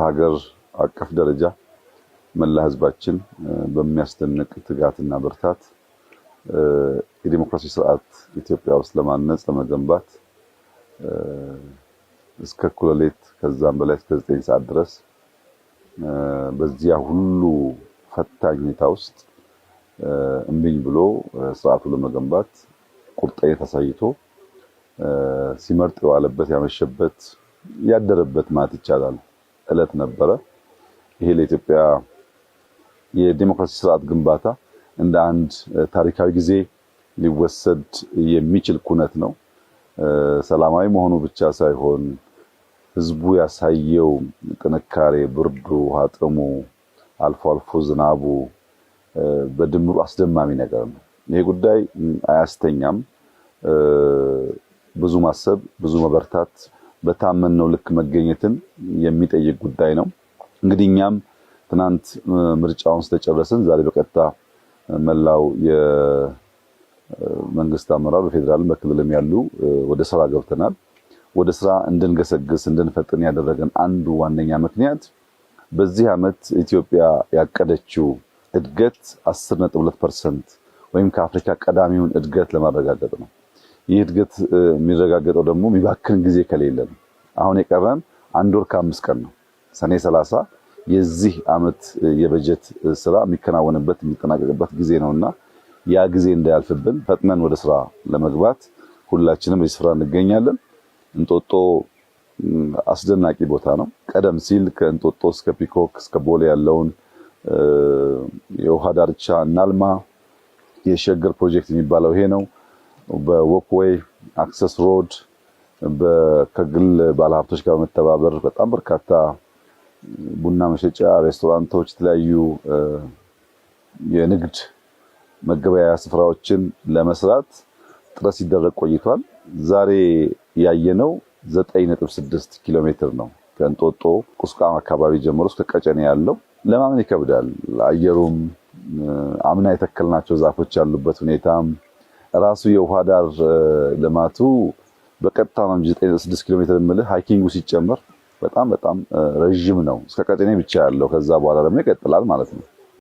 በሀገር አቀፍ ደረጃ መላ ህዝባችን በሚያስደንቅ ትጋትና ብርታት የዲሞክራሲ ስርዓት ኢትዮጵያ ውስጥ ለማነጽ፣ ለመገንባት እስከ እኩለ ሌሊት ከዛም በላይ እስከ 9 ሰዓት ድረስ በዚያ ሁሉ ፈታኝ ሁኔታ ውስጥ እምቢኝ ብሎ ስርዓቱ ለመገንባት ቁርጠኝነት አሳይቶ ሲመርጥ የዋለበት፣ ያመሸበት፣ ያደረበት ማለት ይቻላል እለት ነበረ። ይሄ ለኢትዮጵያ የዲሞክራሲ ስርዓት ግንባታ እንደ አንድ ታሪካዊ ጊዜ ሊወሰድ የሚችል ኩነት ነው። ሰላማዊ መሆኑ ብቻ ሳይሆን ህዝቡ ያሳየው ጥንካሬ፣ ብርዱ፣ ውሃ ጥሙ፣ አልፎ አልፎ ዝናቡ በድምሩ አስደማሚ ነገር ነው። ይሄ ጉዳይ አያስተኛም። ብዙ ማሰብ፣ ብዙ መበርታት፣ በታመንነው ልክ መገኘትን የሚጠይቅ ጉዳይ ነው። እንግዲህ እኛም ትናንት ምርጫውን ስለጨረስን ዛሬ በቀጥታ መላው የመንግስት አመራር በፌዴራልም በክልልም ያሉ ወደ ስራ ገብተናል። ወደ ስራ እንድንገሰግስ፣ እንድንፈጥን ያደረገን አንዱ ዋነኛ ምክንያት በዚህ ዓመት ኢትዮጵያ ያቀደችው እድገት 10.2% ወይም ከአፍሪካ ቀዳሚውን እድገት ለማረጋገጥ ነው። ይህ እድገት የሚረጋገጠው ደግሞ የሚባክን ጊዜ ከሌለ ነው። አሁን የቀረን 1 ወር ከ5 ቀን ነው። ሰኔ 30 የዚህ ዓመት የበጀት ስራ የሚከናወንበት፣ የሚጠናቀቅበት ጊዜ ነውና ያ ጊዜ እንዳያልፍብን ፈጥነን ወደ ስራ ለመግባት ሁላችንም በዚህ ስፍራ እንገኛለን። እንጦጦ አስደናቂ ቦታ ነው። ቀደም ሲል ከእንጦጦ እስከ ፒኮክ እስከ ቦሌ ያለውን የውሃ ዳርቻ እናልማ። የሸገር ፕሮጀክት የሚባለው ይሄ ነው። በ walkway access road ከግል ባለሀብቶች ጋር በመተባበር በጣም በርካታ ቡና መሸጫ፣ ሬስቶራንቶች፣ የተለያዩ የንግድ መገበያያ ስፍራዎችን ለመስራት ጥረት ሲደረግ ቆይቷል። ዛሬ ያየነው 9.6 ኪሎ ሜትር ነው። ከእንጦጦ ቁስቋም አካባቢ ጀምሮ እስከ ቀጨኔ ያለው ለማመን ይከብዳል። አየሩም፣ አምና የተከልናቸው ዛፎች ያሉበት ሁኔታም፣ ራሱ የውሃ ዳር ልማቱ በቀጥታ ነው እንጂ 9.6 ኪሎ ሜትር የምልህ hiking ኡ ሲጨመር በጣም በጣም ረዥም ነው። እስከ ቀጨኔ ብቻ ያለው ከዛ በኋላ ደግሞ ይቀጥላል ማለት ነው።